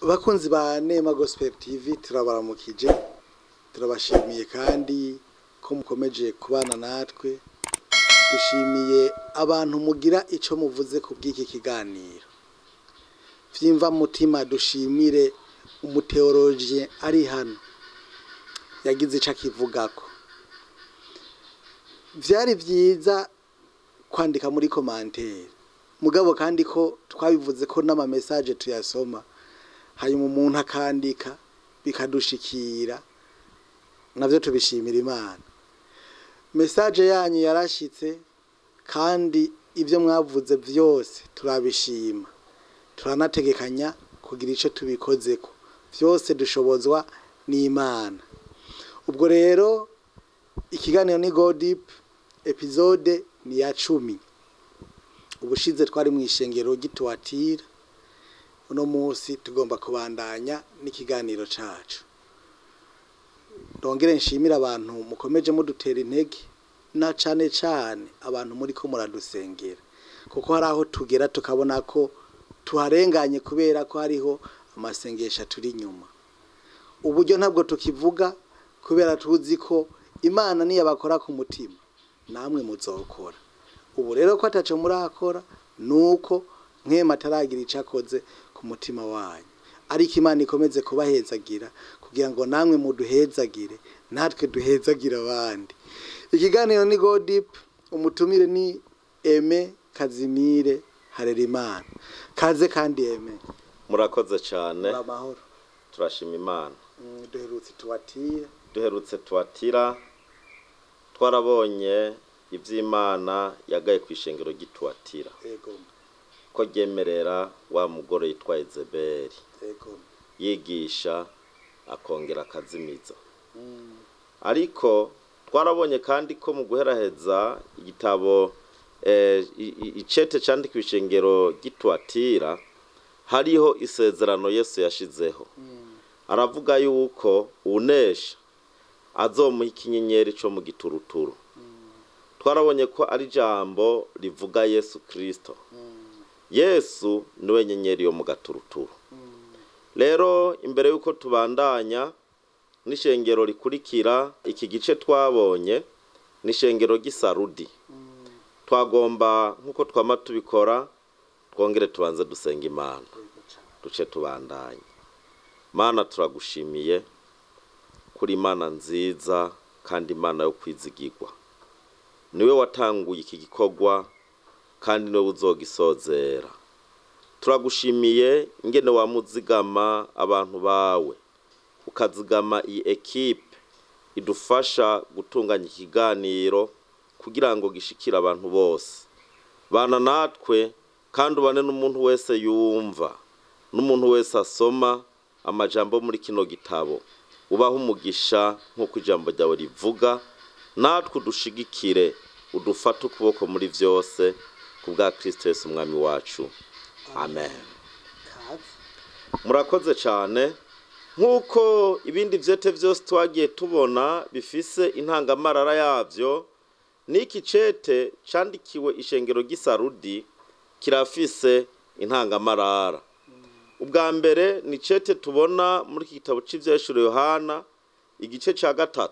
Bakunzi ba Nema Gospel TV, turabaramukije, turabashimiye kandi ko mukomeje kubana natwe. Dushimiye abantu mugira ico muvuze ku bw'iki kiganiro vyimva mutima. Dushimire umuteologien ari hano yagize ico akivugako. Vyari vyiza kwandika muri commentaire, mugabo kandi ko twabivuze ko n'ama message tuyasoma, hanyuma umuntu akandika bikadushikira, navyo tubishimira Imana. Message yanyu yarashitse kandi ibyo mwavuze vyose turabishima, turanategekanya kugira ico tubikozeko. Vyose dushobozwa n'Imana. Ubwo rero ikiganiro ni Go Deep, épisode ni ya 10. Ubushize twari mu ishengero ry'Ituwatira, uno munsi tugomba kubandanya n'ikiganiro cacu. Ndongere nshimire abantu mukomeje mudutera intege, na cane cane abantu muri ko muradusengera, kuko hari aho tugera tukabona ko tuharenganye kubera ko hariho amasengesho turi inyuma. Uburyo ntabwo tukivuga, kubera tuzi ko Imana niyo bakora ku mutima, namwe muzokora. Ubu rero ko ataco murakora, nuko nkema ataragira ico akoze ku mutima wanyu, ariko Imana ikomeze kubahezagira kugira ngo namwe muduhezagire, natwe duhezagire abandi. Ikiganiro ni Go Deep, umutumire ni Aime Kazimire Harerimana. Kaze kandi, Aime. Murakoze cyane. Amahoro? Turashima Imana. Duherutse Tuwatira. Duherutse Tuwatira, twarabonye iby'Imana yagaye ku ishengero ry'Ituwatira, ko ryemerera wa mugore yitwa Ezeberi yigisha akongera akazimiza. Ariko twarabonye kandi ko mu guheraheza igitabo icete candikiwe ishengero ry'Ituwatira, hariho isezerano Yesu yashizeho, aravuga yuko unesha azomuha ikinyenyeri co mu gituruturu. Twarabonye ko ari ijambo rivuga Yesu Kristo. Yesu niwe nyenyeri yo mu gaturuturu. Rero imbere y'uko tubandanya n'ishengero rikurikira iki gice twabonye, n'ishengero ry'Isarudi, twagomba nk'uko twama tubikora twongere tubanze dusenga Imana, duce tubandanye. Mana, turagushimiye kuri Imana nziza kandi Imana yo kwizigirwa. Niwe watanguye iki gikorwa kandi niwe uzogisozera. Turagushimiye ingene wamuzigama abantu bawe, ukazigama iyi équipe idufasha gutunganya ikiganiro kugira ngo gishikire abantu bose. Bana natwe kandi ubane n'umuntu wese yumva n'umuntu wese asoma amajambo muri kino gitabo. Ubaho umugisha nk'uko ijambo ryawe rivuga, natwe udushigikire, udufate ukuboko muri vyose, ku bwa Kristo Yesu Umwami wacu, amen. Kaze. Murakoze cyane. Nk'uko ibindi vyete vyose twagiye tubona bifise intangamarara yavyo, n'iki cete candikiwe ishengero ry'Isarudi kirafise intangamarara. Ubwa mbere ni cete tubona muri iki gitabo c'Ivyahishuriwe Yohana, igice ca 3,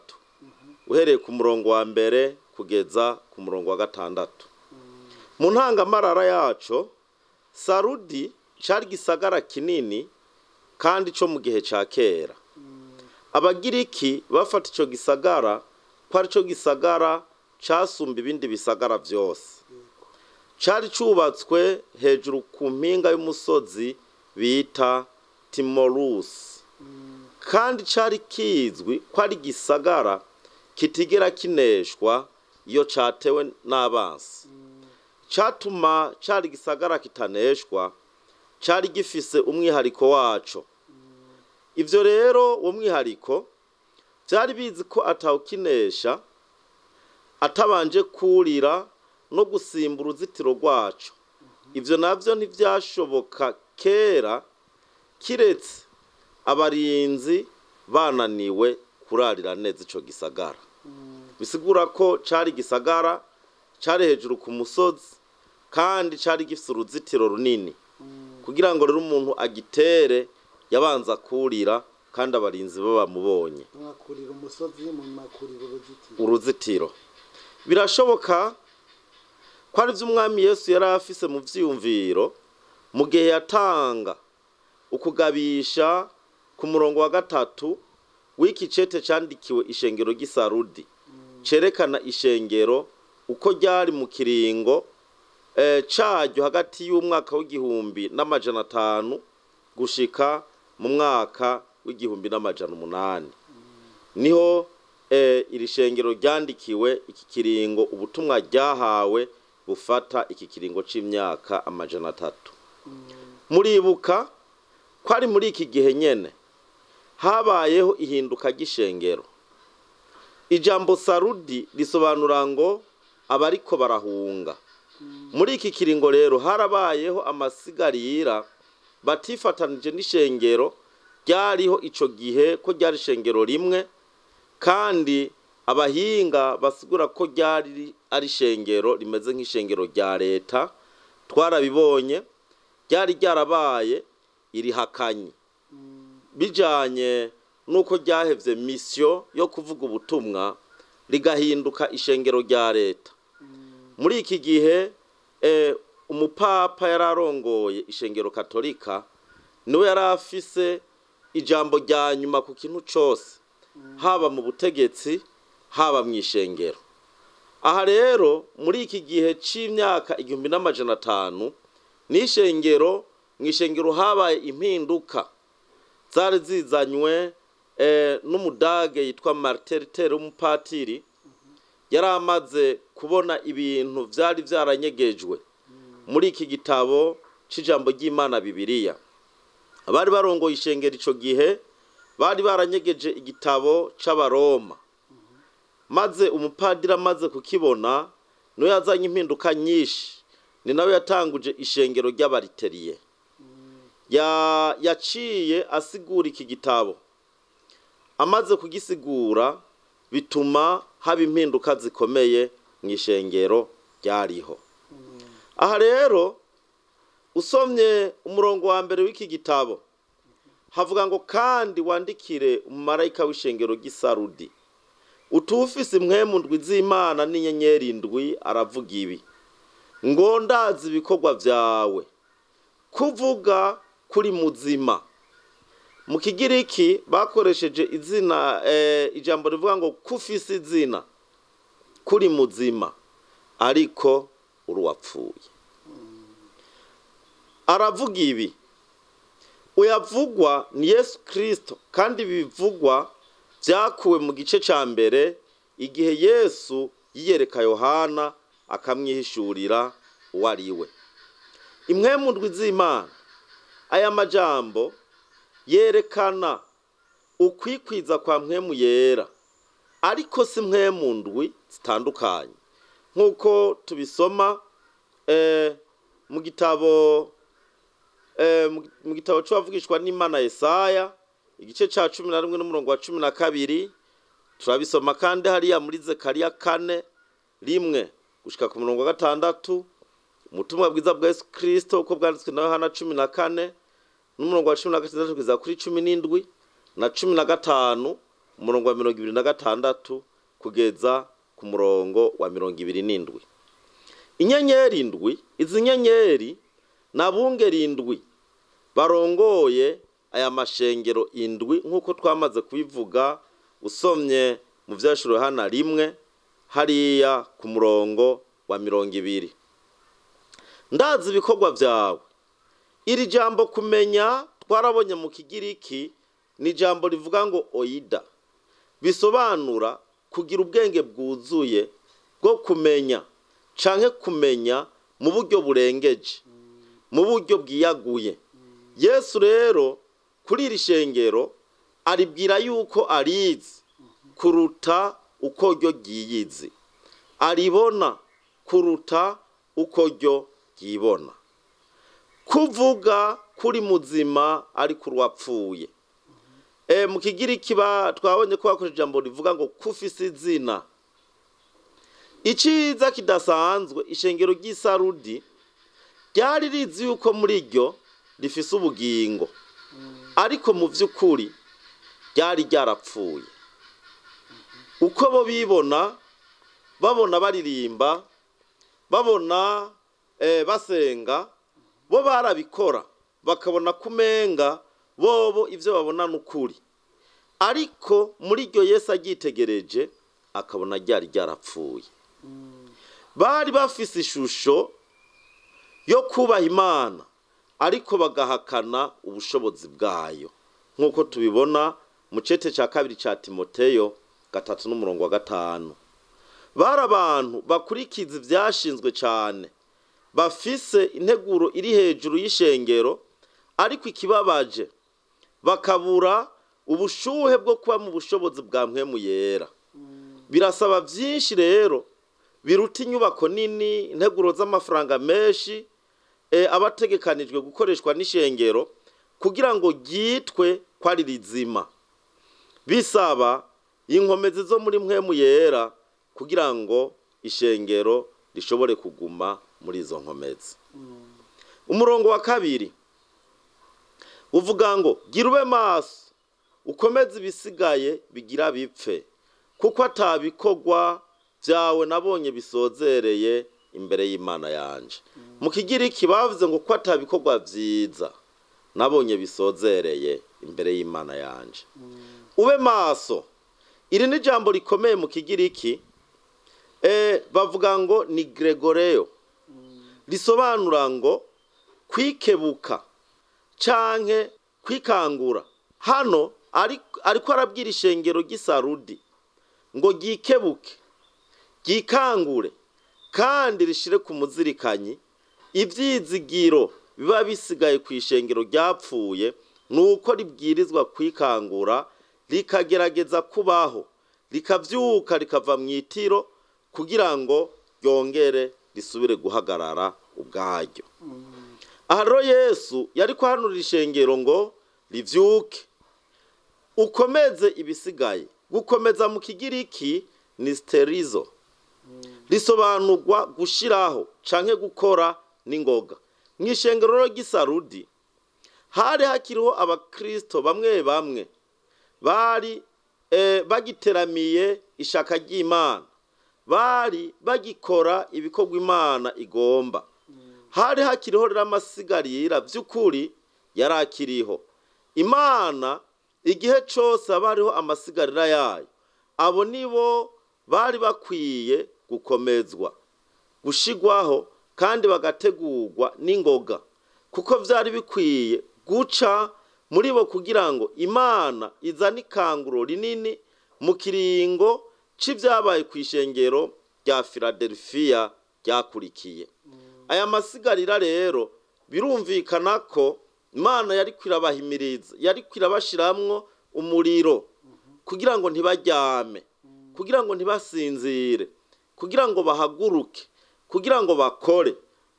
uhereye ku murongo wa 1 kugeza ku murongo wa 6. Mu ntangamarara yaco, Sarudi cari gisagara kinini kandi co mu gihe ca kera. Abagiriki bafata ico gisagara ko ari co gisagara casumba ibindi bisagara vyose. Cari cubatswe hejuru ku mpinga y'umusozi bita Timorusi, kandi cari kizwi ko ari gisagara kitigera kineshwa iyo catewe n'abansi. Catuma cari gisagara kitaneshwa, cari gifise umwihariko waco. Ivyo rero, uwo mwihariko, vyari bizi ko atawukinesha atabanje kurira no gusimba uruzitiro rwaco. Ivyo navyo ntivyashoboka kera, kiretse abarinzi bananiwe kurarira neza ico gisagara. Bisigura ko cari gisagara cari hejuru ku musozi kandi cari gifise uruzitiro runini. Kugira ngo rero umuntu agitere, Yabanza kurira kandi abarinzi be bamubonye. Mwakurira umusozi, mwakurira uruzitiro. Uruzitiro. Birashoboka ko ari byo Umwami Yesu yari afise mu vyiyumviro mu gihe yatanga ukugabisha ku murongo wa 3 w'iki cete candikiwe ishengero ry'Isarudi, cerekana ishengero uko ryari mu kiringo caryo hagati y'umwaka w'1500 gushika mu mwaka w'1800. Niho iri shengero ryandikiwe iki kiringo, ubutumwa ryahawe bufata iki kiringo c'imyaka 300. Muribuka ko ari muri iki gihe nyene habayeho ihinduka ry'ishengero. Ijambo Sarudi risobanura ngo abariko barahunga. Muri iki kiringo rero harabayeho amasigarira batifatanije n'ishengero ryariho ico gihe, ko ryari ishengero rimwe, kandi abahinga basigura ko ryari ari ishengero rimeze nk'ishengero rya leta. Twarabibonye, ryari ryarabaye irihakanyi bijanye n'uko ryahevye misiyo yo kuvuga ubutumwa, rigahinduka ishengero rya leta. Muri iki gihe umupapa yari arongoye ishengero katolika, niwe yari afise ijambo rya nyuma ku kintu cose, haba mu butegetsi, haba mu ishengero. Aha rero muri iki gihe c'imyaka 1500 n'ishengero, mu ishengero habaye impinduka zari zizanywe n'umudage yitwa Martin Luther, w'umupatiri yari amaze kubona ibintu vyari vyaranyegejwe muri iki gitabo c'ijambo ry'Imana, Bibiliya. Abari barongoye ishengero ico gihe bari baranyegeje igitabo c'Abaroma, maze umupadiri amaze kukibona niwe yazanye impinduka nyinshi. Ni nawe yatanguje ishengero ry'abariteriye. Yaciye asigura iki gitabo. Amaze kugisigura bituma haba impinduka zikomeye mu ishengero ryariho. Aha rero usomye umurongo wa 1 w'iki gitabo, havuga ngo: "Kandi wandikire umumarayika w'ishengero ry'Isarudi utufise impwemu ndwi z'Imana n'inyenyeri ndwi, aravuga ibi ngo: Ndazi ibikorwa vyawe, kuvuga kuri muzima." Mu Kigiriki bakoresheje izina ijambo rivuga ngo kufise izina kuri muzima, ariko uri uwapfuye. Aravuga ibi, uyavugwa ni Yesu Kristo, kandi bivugwa byakuwe mu gice ca 1 igihe Yesu yiyereka Yohana akamwihishurira uwo ari we. Impwemu ndwi z'Imana, aya majambo yerekana ukwikwiza kwa Mpwemu Yera, ariko si mpwemu ndwi zitandukanye nk'uko tubisoma mu gitabo c'uwavugishwa n'Imana Yesaya, igice ca 11 n'umurongo wa 12. Turabisoma kandi hariya muri Zekariya 4:1 gushika ku murongo wa 6, ubutumwa bwiza bwa Yesu Kristo uko bwanditswe na Yohana 14 n'umurongo wa 16 kugeza kuri 17, na 15 umurongo wa 26 kugeza ku murongo wa 27. Inyenyeri indwi, izi nyenyeri n'abungeri indwi barongoye aya mashengero indwi, nk'uko twamaze kubivuga usomye mu Vyahishuriwe Yohana 1 hariya ku murongo wa 20. Ndazi ibikorwa vyawe. Iri jambo kumenya twarabonye mu Kigiriki ni ijambo rivuga ngo oida, bisobanura kugira ubwenge bwuzuye bwo kumenya canke kumenya mu buryo burengeje, mu buryo bwiyaguye. Yesu rero kuri iri shengero aribwira yuko arizi kuruta uko ryo ryiyizi, aribona kuruta uko ryo ryibona. Kuvuga kuri muzima ariko uwapfuye. Mu Kigiriki twabonye ko bakoresha ijambo rivuga ngo kufise izina. Iciza kidasanzwe, ishengero ry'Isarudi ryari rizi yuko muri ryo rifise ubugingo. Ariko mu by'ukuri ryari ryarapfuye. Uko bo bibona, babona baririmba, babona basenga, bo barabikora bakabona kumenga bobo ibyo babona n'ukuri. Ariko muri iryo Yesu aryitegereje akabona ryari ryarapfuye. Bari bafise ishusho yo kubaha Imana, ariko bagahakana ubushobozi bwayo, nk'uko tubibona mu cete cya 2 cya Timoteyo 3:5. Bari abantu bakurikiza ibyashinzwe cyane, bafise integuro iri hejuru y'ishengero, ariko ikibabaje bakabura ubushuhe bwo kuba mu bushobozi bwa Mpwemu Yera. Birasaba byinshi rero biruta inyubako nini, integuro z'amafaranga menshi abategekanijwe gukoreshwa n'ishengero kugira ngo ryitwe ko ari rizima. Bisaba inkomezi zo muri Mpwemu Yera kugira ngo ishengero rishobore kuguma muri izo nkomezi. Umurongo wa 2 uvuga ngo gira ube maso, ukomeze ibisigaye bigira bipfe, kuko atabikorwa byawe nabonye bisozereye imbere y'Imana yanje. Mu Kigiriki bavuze ngo ko atabikorwa vyiza nabonye bisozereye imbere y'Imana yanje. Ube maso, iri ni jambo rikomeye mu Kigiriki, bavuga ngo ni Gregoreo, risobanura ngo kwikebuka canke kwikangura. Hano ariko arabwira ishengero ry'Isarudi ngo ryikebuke, ryikangure, kandi rishire ku muzirikanyi ivyizigiro biba bisigaye ku ishengero ryapfuye, nuko ribwirizwa kwikangura rikagerageza kubaho, rikavyuka rikava mu itiro kugira ngo ryongere risubire guhagarara ubwaryo. Aha rero Yesu yari kuhanurira ishengero ngo rivyuke, ukomeze ibisigaye. Gukomeza mu Kigiriki ni sterizo, risobanurwa gushiraho canke gukora n'ingoga. Mu ishengero ry'Isarudi hari hakiriho abakristo bamwe bamwe bari bagiteramiye ishaka ry'Imana, bari bagikora ibikorwa Imana igomba. Hari hakiriho rero amasigarira by'ukuri yarakiriho. Imana igihe cose haba hariho amasigarira yayo, abo nibo bari bakwiye gukomezwa, gushigwaho kandi bagategurwa n'ingoga, kuko vyari bikwiye guca muri bo kugira ngo Imana izane ikanguro rinini mu kiringo c'ivyabaye kw'ishengero rya Philadelphia ryakurikiye. Aya masigarira rero birumvikana ko Imana yari kwirabahimiriza, yari kwirabashiramwo umuriro kugira ngo ntibaryame, kugira ngo ntibasinzire, kugira ngo bahaguruke, kugira ngo bakore.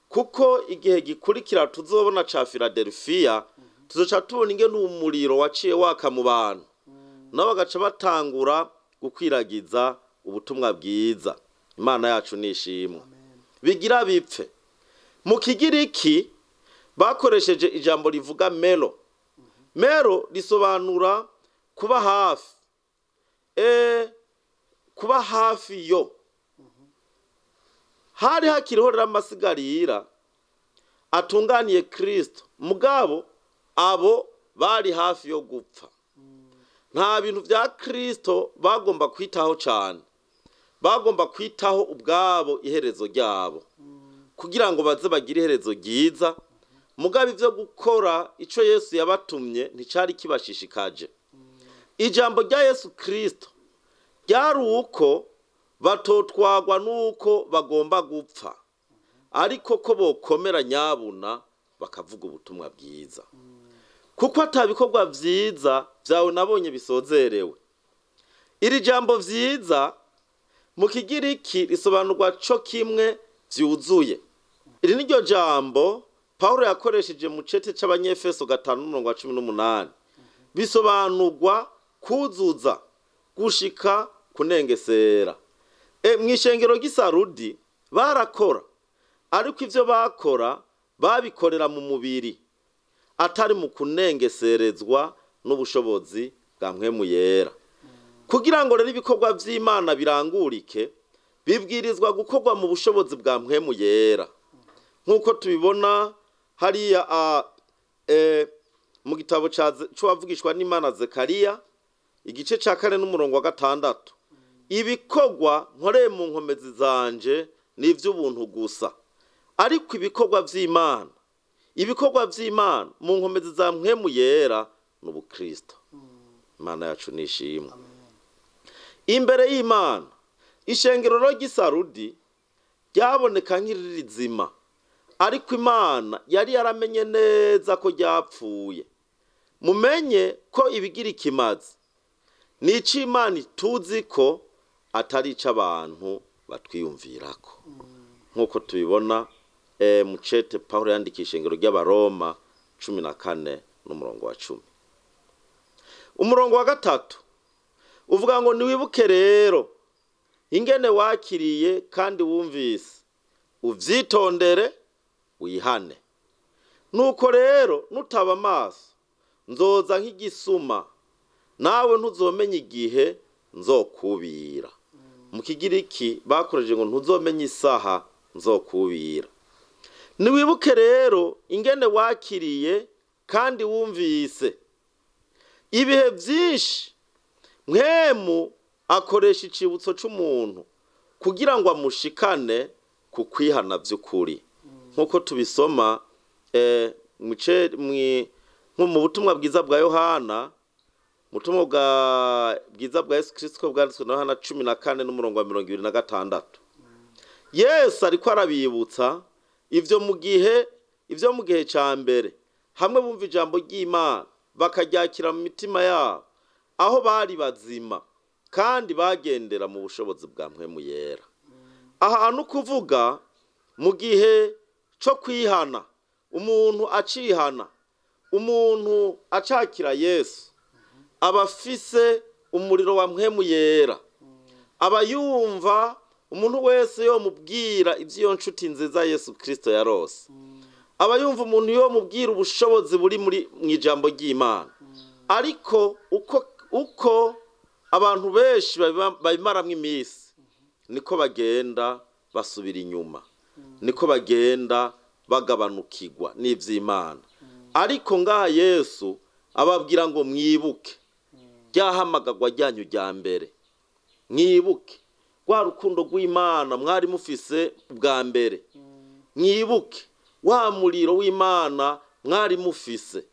Kuko igihe gikurikira tuzobona ca Philadelphia, tuzoca tubona ingene umuriro waciye waka mu bantu, nabo bagaca batangura gukwiragiza ubutumwa bwiza. Imana yacu nishimwe. Bigira bipfe. Mu Kigiriki bakoresheje ijambo rivuga melo. Melo risobanura kuba hafi, kuba hafi yo. Hari hakiriho rero amasigarira atunganiye Kristo, mugabo abo bari hafi yo gupfa. Nta bintu vya Kristo bagomba kwitaho cane, bagomba kwitaho ubwabo iherezo ryabo, kugira ngo baze bagire iherezo ryiza. Mugabo ivyo gukora ico Yesu yabatumye nticari kibashishikaje. Ijambo rya Yesu Kristo ryari uko batotwagwa nuko bagomba gupfa, ariko ko bokomera nyabuna bakavuga ubutumwa bwiza. Kuko atabikorwa vyiza vyawe nabonye bisozerewe. Iri jambo vyiza mu Kigiriki risobanurwa co kimwe vyuzuye. Iri niryo jambo Paulo yakoresheje mu cete c'Abanyefeso 5:18. Bisobanurwa kuzuza, gushika, kunengesera. Mw'ishengero ry'Isarudi barakora, ariko ivyo bakora babikorera mu mubiri. atari mu kunengeserezwa n'ubushobozi bwa Mpwemu Yera. Kugira ngo rero ibikorwa vy'Imana birangurike, bibwirizwa gukorwa mu bushobozi bwa Mpwemu Yera, nk'uko tubibona hariya mu gitabo c'uwavugishwa n'Imana Zekariya, igice ca 4 n'umurongo wa 6. Ibikorwa nkoreye mu nkomezi zanje ni ivy'ubuntu gusa, ariko ibikorwa vy'Imana mu nkomezi za Mpwemu Yera ni ubukristo. Imana yacu nishimwe. Imbere y'Imana, ishengero ry'Isarudi ryaboneka nk'iririzima, ariko Imana yari yaramenye neza ko ryapfuye. Mumenye ko ibigira ikimazi nico Imana ituzi ko atari ico abantu batwiyumvirako, nk'uko tubibona mu cete Pawulo yandikisha ishengero ry'Abaroma 14 n'umurongo wa 10. Umurongo wa 3 uvuga ngo niwibuke rero ingene wakiriye kandi wumvise, uvyitondere wihane. Nuko rero nutaba amaso nzoza nk'igisuma, nawe ntuzomenya igihe nzokubira. Mu Kigiriki bakoreje ngo ntuzomenya isaha nzokubira. Niwibuke rero ingene wakiriye kandi wumvise. Ibihe vyinshi Mpwemu akoresha icibutso c'umuntu kugira ngo amushikane ku kwihana vy'ukuri, nk'uko tubisoma mu butumwa bwiza bwa Yohana, butumwa bwiza bwa Yesu Kristo bwanditswe na Yohana 14 n'umurongo wa 26. Yesu ariko arabibutsa ivyo mu gihe ca mbere, hamwe bumva ijambo ry'Imana bakaryakira mu mitima yabo, aho bari bazima kandi bagendera mu bushobozi bwa Mpwemu Yera. Aha no kuvuga mu gihe co kwihana, umuntu acihana, umuntu acakira Yesu, aba afise umuriro wa Mpwemu Yera, aba yumva umuntu wese yomubwira ivy'iyo nshuti nziza Yesu Kristo yarose, aba yumva umuntu yomubwira ubushobozi buri muri mw'ijambo ry'Imana. Ariko uko abantu benshi babimaramwo imisi, niko bagenda basubira inyuma, niko bagenda bagabanukirwa n'ivy'Imana. Ariko ngaha Yesu ababwira ngo mwibuke ryahamagagwa ryanyu rya mbere, mwibuke rwa rukundo rw'Imana mwari mufise bwa mbere, mwibuke wa muriro w'Imana mwari mufise,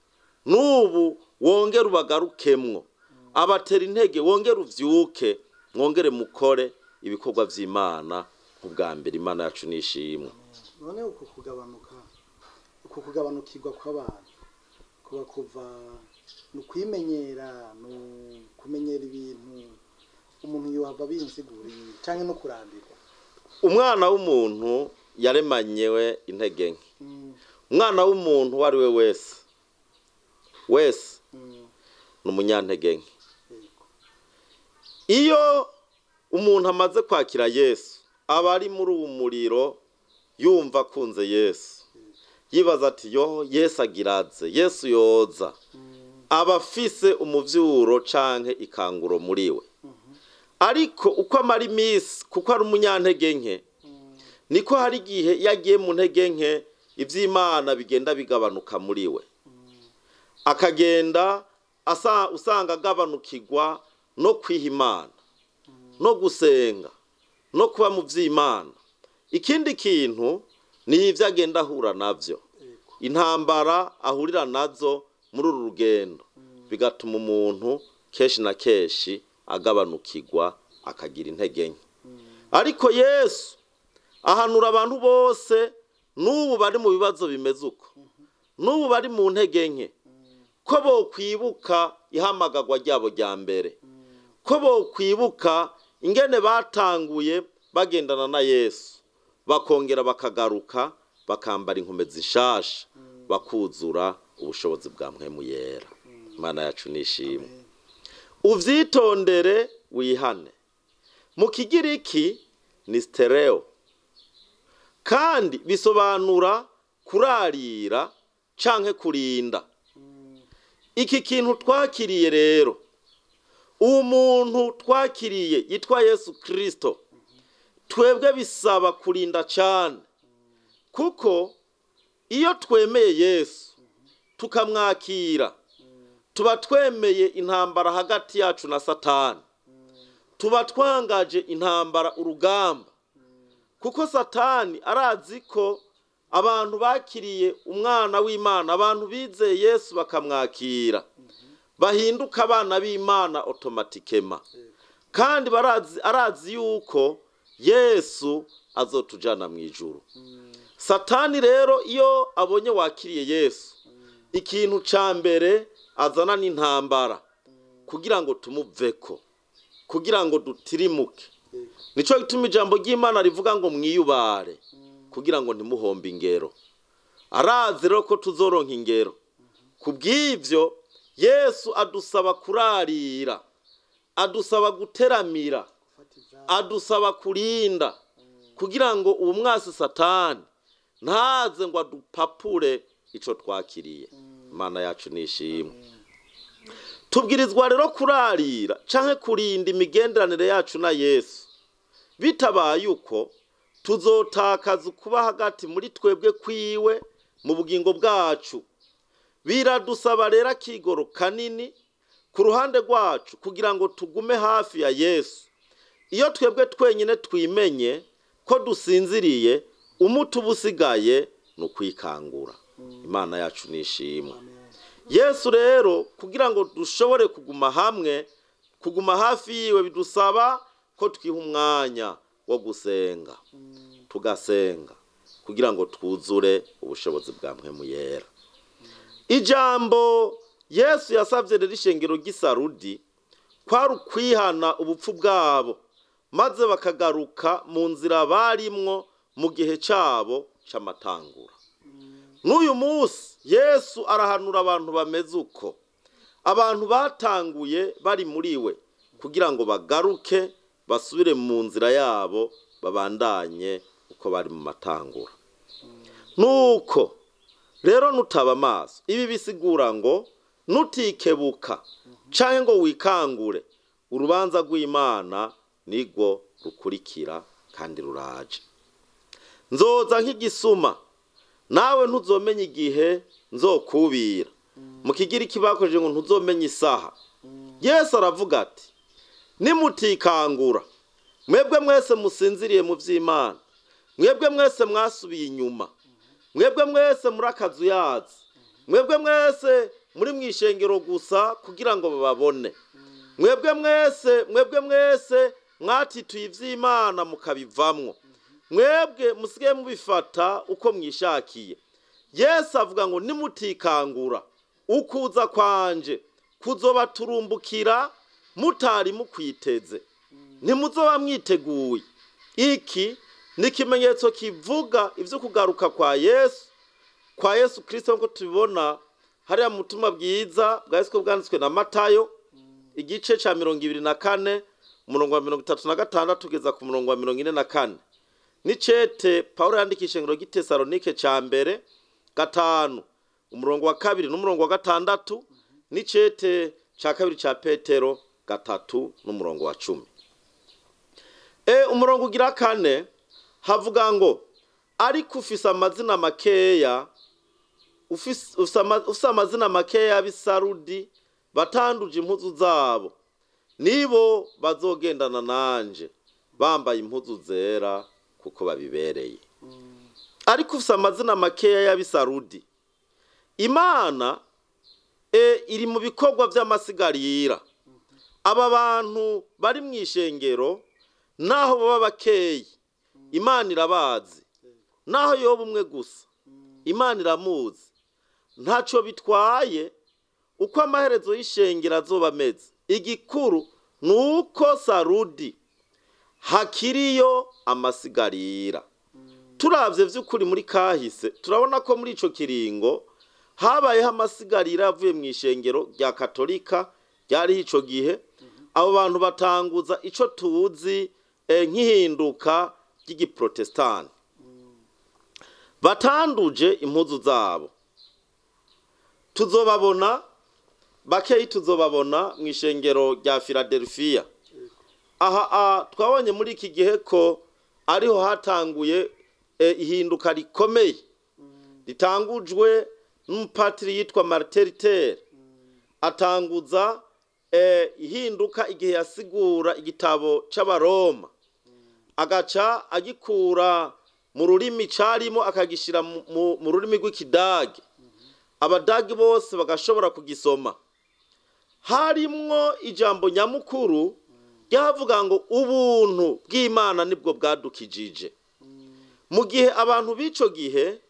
n'ubu wongere ubagarukemwo, abatera intege wongere uvyuke, mwongere mukore ibikorwa vy'Imana nk'ubwa mbere. Imana yacu nishimwe. None uko kugabanukirwa kw'abantu kuba kuva ni ukwimenyera, ni kumenyera ibintu umuntu yohava binsiguriye, canke no kurambirwa. Umwana w'umuntu yaremanyewe intege nke. Umwana w'umuntu uwo ari we wese ni umunyantege nke. Iyo umuntu amaze kwakira Yesu, aba ari muri uwo muriro, yumva akunze Yesu, yibaza ati yo Yesu agiraze, Yesu yoza, aba afise umuvyuro canke ikanguro muri we. Ariko uko amara imisi, kuko ari umunyantege nke, niko hari igihe yagiye mu ntege nke ivy'Imana bigenda bigabanuka muri we, akagenda usanga agabanukirwa no kwiha Imana, no gusenga, no kuba mu vy'Imana. Ikindi kintu ni ivyo agenda ahura navyo, intambara ahurira nazo muri uru rugendo, bigatuma umuntu kenshi na kenshi agabanukirwa akagira intege nke. Ariko Yesu ahanura abantu bose n'ubu bari mu bibazo bimeze uko, n'ubu bari mu ntege nke, ko bokwibuka ihamagagwa ryabo rya mbere, ko bokwibuka ingene batanguye bagendana na Yesu, bakongera bakagaruka bakambara inkomezi zishasha, bakuzura ubushobozi bwa Mpwemu Yera. Imana yacu nishimwe. Uvyitondere wihane. Mu Kigiriki ni stereo, kandi bisobanura kurarira canke kurinda. Iki kintu twakiriye rero, uwo muntu twakiriye yitwa Yesu Kristo, twebwe bisaba kurinda cyane, kuko iyo twemeye Yesu tukamwakira, tuba twemeye intambara hagati yacu na Satani, tuba twangaje intambara, urugamba, kuko Satani arazi ko abantu bakiriye umwana w'Imana, abantu bizeye Yesu bakamwakira, bahinduka abana b'Imana automatiquement, kandi barazi, arazi yuko Yesu azotujana mu ijuru. Satani rero iyo abonye wakiriye Yesu, ikintu ca mbere azana n'intambara kugira ngo tumuveko, kugira ngo dutirimuke. Nico gituma ijambo ry'Imana rivuga ngo mwiyubare kugira ngo ntimuhombe ingero. Arazi rero ko tuzoronka ingero. Kubw'ivyo Yesu adusaba kurarira, adusaba guteramira, adusaba kurinda, kugira ngo uwo mwasi Satani ntaze ngo adupapure ico twakiriye. Imana yacu nishimwe. Tubwirizwa rero kurarira canke kurinda imigenderanire yacu na Yesu. Bitabaye uko, tuzotakaza ukuba hagati muri twebwe kwiwe mu bugingo bwacu. Biradusaba rero akigoro kanini ku ruhande rwacu kugira ngo tugume hafi ya Yesu. Iyo twebwe twenyine twimenye ko dusinziriye, umuti uba usigaye ni ukwikangura. Imana yacu nishimwe. Yesu rero kugira ngo dushobore kuguma hamwe, kuguma hafi yiwe, bidusaba ko twiha umwanya wo gusenga, tugasenga kugira ngo twuzure ubushobozi bwa Mpwemu Yera. Ijambo Yesu yasabye rero ishengero ry'Isarudi kwari ukwihana ubupfu bwabo, maze bakagaruka mu nzira barimwo mu gihe cabo c'amatangura. N'uyu munsi Yesu arahanura abantu bameze uko, abantu batanguye bari muri we, kugira ngo bagaruke basubire mu nzira yabo, babandanye uko bari mu matangura. Nuko rero nutaba amaso, ibi bisigura ngo nutikebuka canke ngo wikangure, urubanza rw'Imana nirwo rukurikira kandi ruraje. Nzoza nk'igisuma, nawe ntuzomenya igihe nzokubira. Mu Kigiriki bakoresheje ngo ntuzomenya isaha. Yesu aravuga ati nimutikangura, mwebwe mwese musinziriye mu vy'Imana, mwebwe mwese mwasubiye inyuma, mwebwe mwese muri akazuyazi, mwebwe mwese muri mwishengero gusa kugira ngo bababone, mwebwe mwese, mwebwe mwese mwatituye ivy'Imana mukabivamwo, mwebwe musigaye mubifata uko mwishakiye. Yesu avuga ngo nimutikangura, ukuza kwanje kuzobaturumbukira mutari mukwiteze, ntimuzoba mwiteguye. Iki ni ikimenyetso kivuga ivyo kugaruka kwa Yesu, kwa Yesu Kristo, nkuko tubibona hariya mu butumwa bwiza bwa Yesu bwanditswe na Matayo, igice ca 24, umurongo wa 36 kugeza ku murongo wa 44, n'icete Paulo yandikisha ishengero ry'i Tesalonike ca mbere 5, umurongo wa 2 n'umurongo wa 6, n'icete ca kabiri ca Petero 3 n'umurongo wa 10. Umurongo ugira 4 havuga ngo ariko ufise amazina makeya, ufise amazina makeya y'Abisarudi batanduje impuzu zabo, nibo bazogendana nanje bambaye impuzu zera kuko babibereye. Ariko ufise amazina makeya y'Abisarudi. Imana iri mu bikorwa vy'amasigarira. Aba bantu bari mw'ishengero naho baba bakeyi, Imana irabazi. Naho yoba umwe gusa, Imana iramuzi. Ntaco bitwaye uko amaherezo y'ishengero azoba ameze. Igikuru nuko Sarudi hakiriyo amasigarira. Turavye vy'ukuri muri kahise, turabona ko muri ico kiringo habayeho amasigarira avuye mw'ishengero rya Katolika ryari ico gihe. Abo bantu batanguza ico tuzi nk'ihinduka ry'igiprotestani, batanduje impuzu zabo. Tuzobabona Bakeyi tuzobabona mu ishengero rya Philadelphia. Aha twabonye muri iki gihe ko ariho hatanguye ihinduka rikomeye ritangujwe n'umupatiri yitwa Martin Luther, atanguza ihinduka igihe yasigura igitabo c'Abaroma, agaca agikura mu rurimi carimo akagishira mu rurimi rw'Ikidage, Abadage bose bagashobora kugisoma. Harimwo ijambo nyamukuru ryavuga ngo ubuntu bw'Imana nibwo bwadukijije. Mu gihe abantu b'ico gihe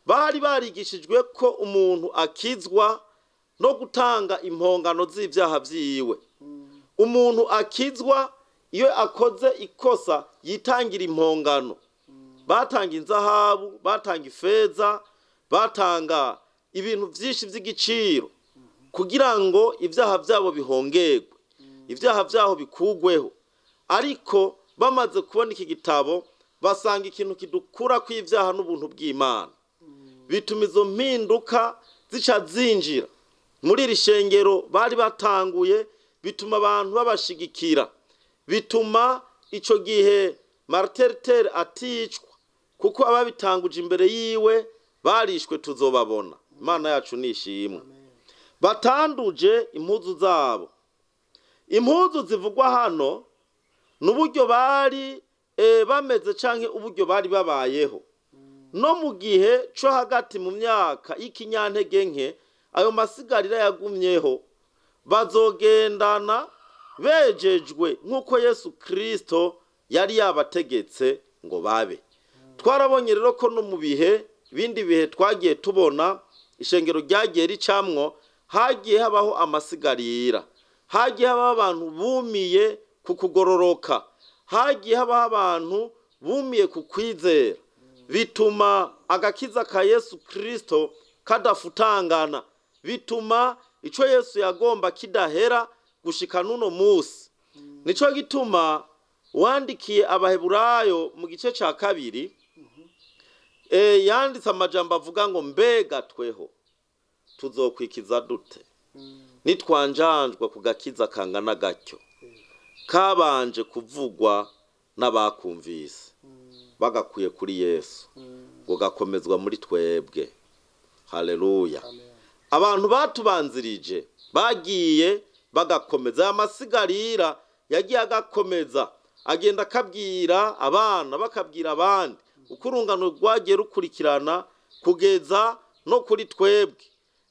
bari barigishijwe ko umuntu akizwa no gutanga impongano z'ivyaha vyiwe, umuntu akizwa iyo akoze ikosa yitangira impongano. Batanga inzahabu, batanga ifeza, batanga ibintu vyinshi vy'igiciro kugira ngo ivyaha vyabo bihongerwe, ivyaha vyaho bikugweho. Ariko bamaze kubona iki gitabo basanga ikintu kidukura kw'ivyaha n'ubuntu bw'Imana, bituma izo mpinduka zica zinjira muri iri shengero bari batanguye, bituma abantu babashigikira, bituma ico gihe Martin Luther aticwa, kuko ababitanguje imbere yiwe barishwe. Tuzobabona. Imana yacu nishimwe. Batanduje impuzu zabo. Impuzu zivugwa hano n'uburyo bari bameze canke uburyo bari babayeho no mu gihe co hagati mu myaka y'ikinyantege nke. Ayo masigarira yagumyeho bazogendana bejejwe nk'uko Yesu Kristo yari yabategetse ngo babe. Twarabonye rero ko no mu bihe bindi bihe twagiye tubona ishengero ryagiye ricamwo, hagiye habaho amasigarira, hagiye habaho abantu bumiye ku kugororoka, hagiye habaho abantu bumiye ku kwizera, bituma agakiza ka Yesu Kristo kadafutangana, bituma ico Yesu yagomba kidahera gushika n'uno musi. Nico gituma wandikiye Abaheburayo mu gice ca 2 yanditse amajambo avuga ngo mbega tweho tuzokwikiza dute nitwanjanjwa ku gakiza kangana gatyo kabanje kuvugwa n'abakumvise bagakwiye kuri Yesu ngo gakomezwa muri twebwe. Haleluya. Abantu batubanzirije bagiye bagakomeza amasigarira, yagiye agakomeza agenda akabwira abana, bakabwira abandi, uko urungano rwagiye rukurikirana kugeza no kuri twebwe.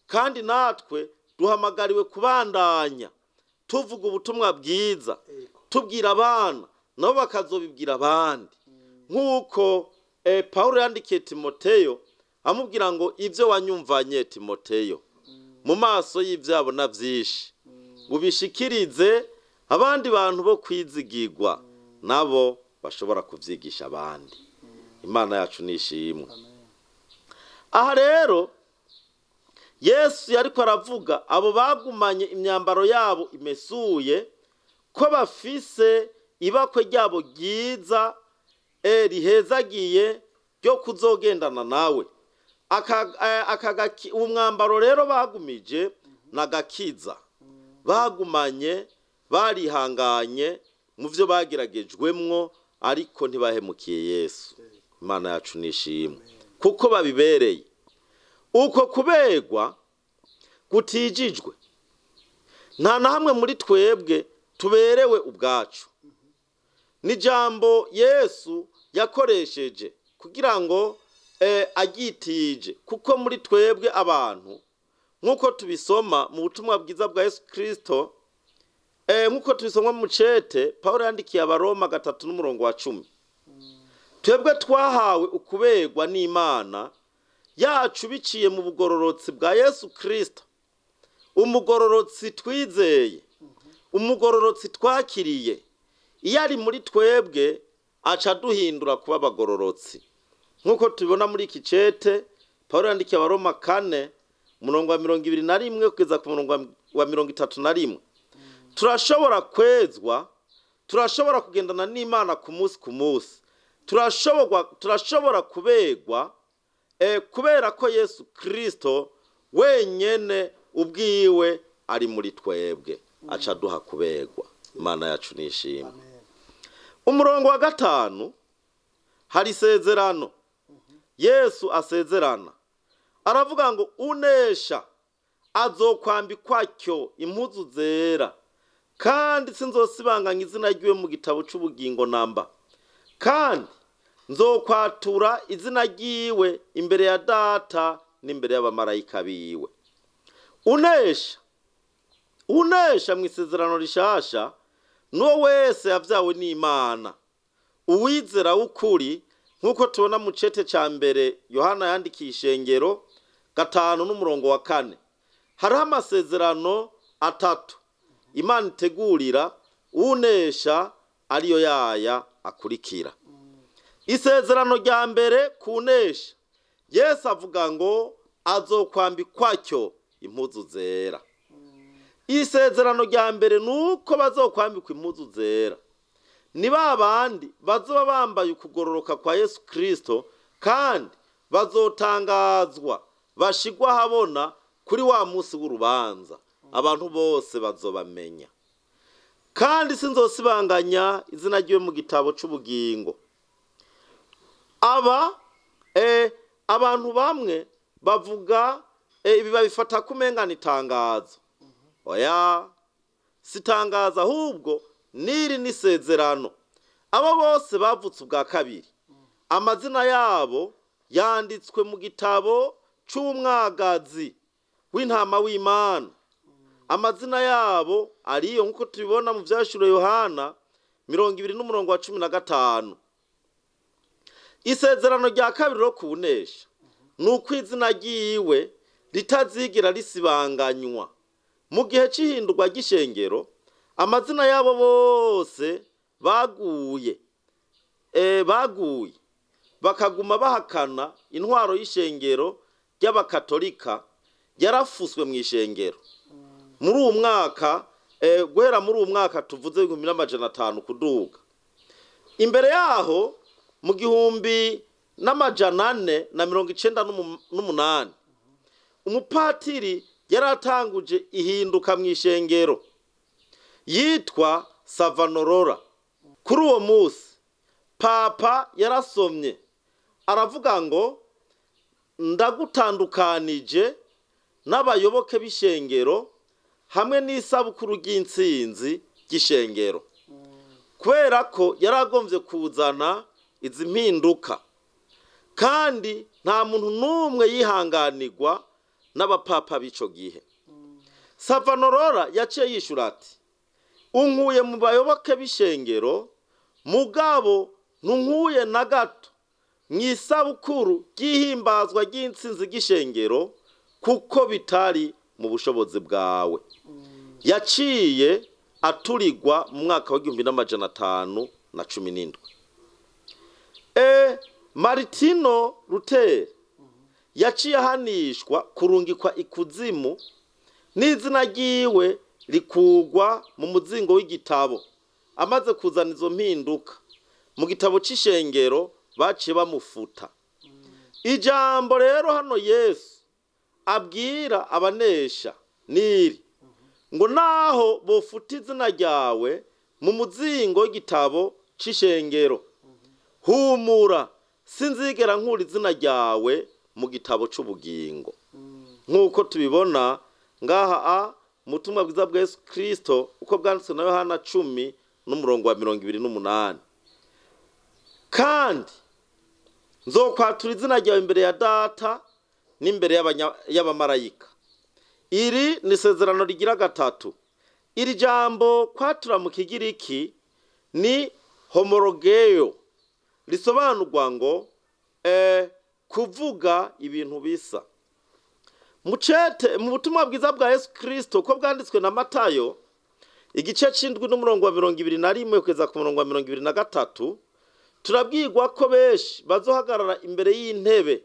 Kandi natwe duhamagariwe kubandanya tuvuga ubutumwa bwiza, tubwira abana nabo bakazobibwira abandi, nk'uko Paulo yandikiye Timoteyo amubwira ngo ibyo wanyumvanye Timoteyo mu maso y'ivyabo na vyinshi ubishikirize abandi bantu bo kwizigirwa, nabo bashobora kuvyigisha abandi. Imana yacu nishimwe. Aha rero Yesu yariko aravuga abo bagumanye imyambaro yabo imesuye, ko bafise ibakwe ryabo ryiza rihezagiye ryo kuzogendana nawe. Uwo mwambaro rero bagumije nagakiza, bagumanye barihanganye mu byo bageragejwemwo, ariko ntibahemukiye Yesu. Imana yacu nishimwe kuko babibereye. Uko kuberwa gutijijwe, nta na hamwe muri twebwe tuberewe ubwacu. Ni jambo Yesu yakoresheje kugira ngo agitije, kuko muri twebwe abantu nk'uko tubisoma mu butumwa bwiza bwa Yesu Kristo, nk'uko tubisoma mu cete Paulo yandikiye Abaroma 3:10, twebwe twahawe ukuberwa n'Imana yacu biciye mu bugororotsi bwa Yesu Kristo, umugororotsi twizeye, umugororotsi twakiriye. Iyo ari muri twebwe aca duhindura kuba abagororotsi, nk'uko tubibona muri iki cete Paulo yandikiye Abaroma 4:21 kugeza ku murongo wa 31. Turashobora kwezwa, turashobora kugendana n'Imana ku munsi ku munsi, turashobora kuberwa kubera ko Yesu Kristo wenyene ubwiwe ari muri twebwe aca aduha kuberwa. Imana yacu nishimwe. Umurongo wa 5 hari isezerano Yesu asezerana, aravuga ngo unesha azokwambikwa cyo impuzu zera, kandi sinzosibanganya izina ryiwe mu gitabo c'ubugingo namba, kandi nzokwatura izina ryiwe imbere ya Data n'imbere y'abamarayika biwe. Unesha mu isezerano rishasha n'uwo wese yavyawe n'Imana, uwizera w'ukuri, nk'uko tubona mu cete ca mbere Yohana yandikiye ishengero 5 n'umurongo wa 4. Hariho amasezerano 3 Imana itegurira unesha, ariyo yaya akurikira. Isezerano rya mbere kunesha, Yesu avuga ngo azokwambikwa cyo impuzu zera. Isezerano rya mbere nuko bazokwambikwa impuzu zera ni babandi bazoba bambaye ukugororoka kwa Yesu Kristo, kandi bazotangazwa bashigwa habona kuri wa munsi w'urubanza, abantu bose bazobamenya. Kandi sinzosibanganya izina ryiwe mu gitabo c'ubugingo. Aba abantu bamwe bavuga ibi babifata kumengana itangazo. Oya, sitangaza, ahubwo niri nisezerano. Abo bose bavutse ubwa kabiri, amazina yabo yanditswe mu gitabo c'umwagazi w'intama w'Imana. Amazina yabo ariyo nkuko tubibona mu vyashuro Yohana 20 n'umurongo wa 15. Isezerano rya kabiri ro kunesha nuko izina ryiwe ritazigira risibanganywa. Mu gihe c'ihindurwa ry'ishengero, amazina yabo bose baguye bakaguma bahakana intwaro y'ishengero ry'abakatolika yarafuswe mu ishengero. Muri uwo mwaka guhera muri uwo mwaka tuvuze 1500 kuduga. Imbere yaho mu 1498 umupatiri yaratanguje ihinduka mu ishengero yitwa Savonarola. Kuri uwo munsi Papa yarasomye aravuga ngo ndagutandukanije n'abayoboke b'ishengero hamwe n'isabukuru ry'intsinzi ry'ishengero, kubera ko yaragombye kuzana izi mpinduka, kandi nta muntu n'umwe yihanganirwa n'abapapa b'ico gihe. Savonarola yaciye yishura ati unkuye mu bayoboke b'ishengero, mugabo ntunkuye na gato mu isabukuru ry'ihimbazwa ry'intsinzi ry'ishengero, kuko bitari mu bushobozi bwawe. Yaciye aturigwa mu mwaka wa 1517. Martino Luther yaciye ahanishwa kurungikwa ikuzimu, n'izina ryiwe rikugwa mu muzingo w'igitabo. Amaze kuzana izo mpinduka mu gitabo c'ishengero baciye bamufuta. Ijambo rero hano Yesu abwira abanesha niri ngo naho bofuta izina ryawe mu muzingo w'igitabo c'ishengero, humura sinzigera nkura izina ryawe mu gitabo c'ubugingo. Nk'uko tubibona ngaha mu butumwa bwiza bwa Yesu Kristo uko bwanditswe na Yohana 10 n'umurongo wa 28. Kandi nzokwatura izina ryawe imbere ya Data n'imbere y'abamarayika. Iri ni isezerano rigira gatatu. Iri jambo kwatura mu Kigiriki ni homologeo, risobanurwa ngo kuvuga ibintu bisa. Mucete mu butumwa bwiza bwa Yesu Kristo uko bwanditswe na Matayo igice c'indwi n'umurongo wa 21 kugeza ku murongo wa 23, turabwirwa ko benshi bazohagarara imbere y'intebe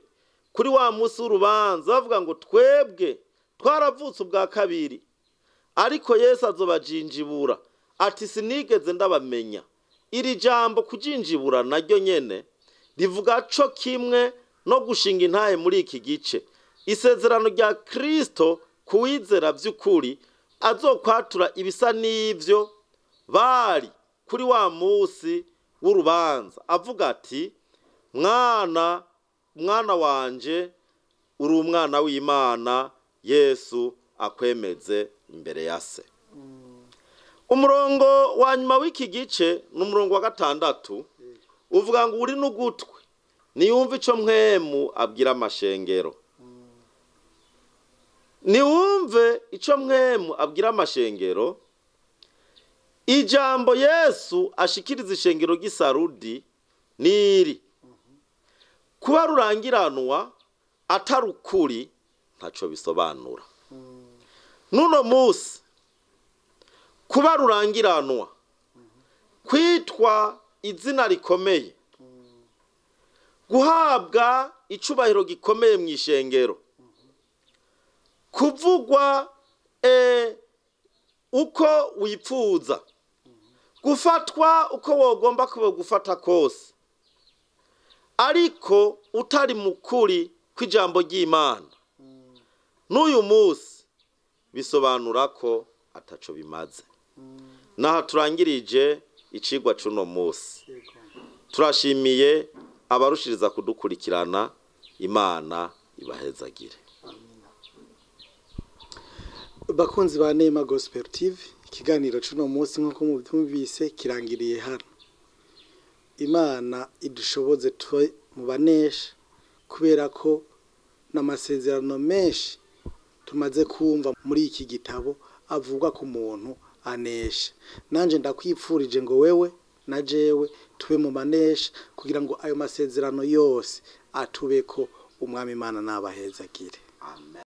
kuri wa munsi w'urubanza bavuga ngo twebwe twaravutse ubwa kabiri, ariko Yesu azobajinjibura ati sinigeze ndabamenya. Iri jambo kujinjibura naryo nyene rivuga co kimwe no gushinga intahe muri iki gice. Isezerano rya Kristo kuwizera vy'ukuri azokwatura ibisa n'ivyo bari kuri wa munsi w'urubanza, avuga ati: mwana, mwana wanje, uri umwana w'Imana, Yesu akwemeze imbere ya se. Umurongo wa nyuma w'iki gice ni umurongo wa 6, uvuga ngo uri n'ugutwi niyumve ico Mpwemu abwira amashengero. Niwumve ico Mpwemu abwira amashengero. Ijambo Yesu ashikiriza ishengero ry'Isarudi niri: kuba rurangiranwa atari ukuri ntaco bisobanura. Nuno musi kuba rurangiranwa, kwitwa izina rikomeye, guhabwa icubahiro gikomeye mu ishengero, kuvugwa uko wipfuza, gufatwa uko wogomba kuba gufata kose, ariko utari mukuri kw'ijambo ry'Imana, n'uyu munsi bisobanura ko ataco bimaze. Naha turangirije icigwa c'uno munsi. Turashimiye abarushiriza kudukurikirana. Imana ibahezagire. Bakunzi ba Neema Gospel TV, ikiganiro c'uno munsi nk'uko mubyumvise kirangiriye hano. Imana idushoboze tube mu banesha, kubera ko n'amasezerano menshi tumaze kumva muri iki gitabo avuga ku muntu anesha. Nanje ndakwipfurije ngo wewe na jewe tube mu banesha, kugira ngo ayo masezerano yose atubeko. Umwami Imana nabahezagire. Amen.